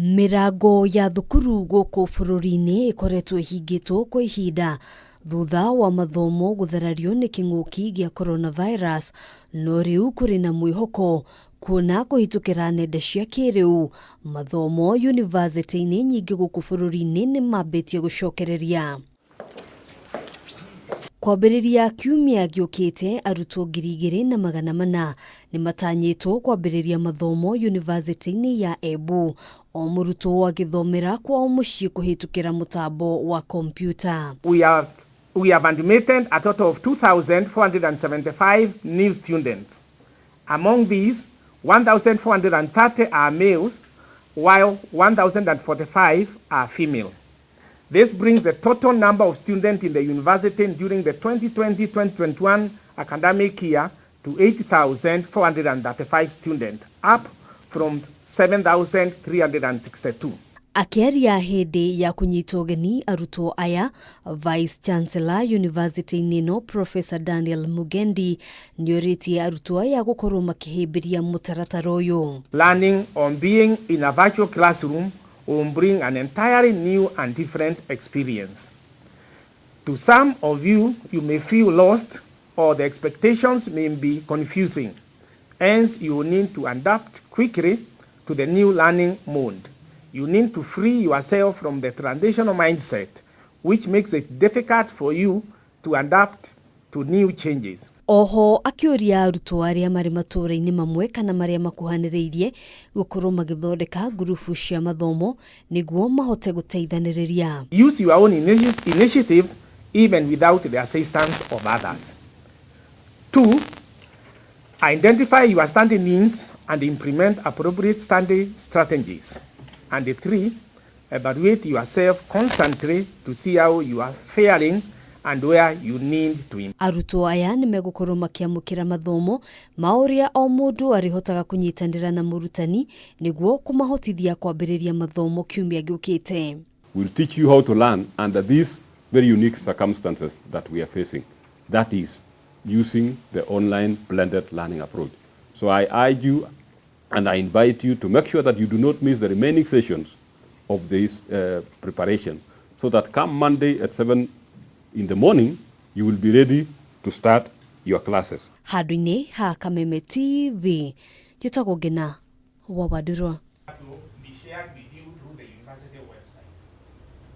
Mĩrango ya thukuru gũkũ bũrũri-inĩ ĩkoretwo ĩhingĩtwo kwa ihinda thutha wa mathomo gũtharario nĩ kĩng'ũki gĩa coronavirus, no rĩu kũrĩ na mwĩhoko kuona kũhĩtũkĩra nenda cia kĩrĩu mathomo yunivasĩtĩ-inĩ nyingĩ gũkũ bũrũri-inĩ nĩ mambĩtie gũcokereria. Kwambĩrĩria kiumia gĩũkĩte, arutwo 2400 nĩ matanyĩtwo kwambĩrĩria mathomo yunivasĩtĩ-inĩ ya Embu, o mũrutwo agĩthomera kwao mũciĩ kũhĩtũkĩra mũtambo wa kompiuta. We have admitted a total of 2,475 new students. Among these, 1,430 are males, while 1,045 are female. This brings the total number of students in the university during the 2020-2021 academic year to 8,435 students, up from 7,362. Akĩaria hĩndĩ ya kũnyita ũgeni arutwo aya, Vice Chancellor University-inĩ ĩno, Professor Daniel Mugendi, nĩorĩtie arutwo aya gũkorwo makĩhĩmbĩria mũtaratara ũyũ. Learning on being in a virtual classroom will bring an entirely new and different experience. To some of you, you may feel lost or the expectations may be confusing. Hence, you will need to adapt quickly to the new learning mode. You need to free yourself from the traditional mindset, which makes it difficult for you to adapt to new changes. Oho akĩũria arutwo arĩa marĩ matũũra-inĩ mamwe kana marĩa makuhanĩrĩirie gũkorwo magĩthondeka ngurubu cia mathomo nĩguo mahote gũteithanĩrĩria. Use your own initiative even without the assistance of others. Two, identify your study needs and implement appropriate study strategies. And three, evaluate yourself constantly to see how you are faring and where you need to improve. Arutwo aya nĩ megũkorwo makĩamũkĩra mathomo ma ũrĩa o mũndũ arĩhotaga kũnyitanĩra na mũrutani nĩguo kũmahotithia kwambĩrĩria mathomo kiumia gĩũkĩte. Will teach you how to learn under these very unique circumstances that we are facing. That is using the online blended learning approach. So I urge you and I invite you to make sure that you do not miss the remaining sessions of this preparation so that come Monday at 7 in the morning, you will be ready to start your classes. Handũ-inĩ ha Kameme TV, njĩtagwo Ngena wa Wandũrwa.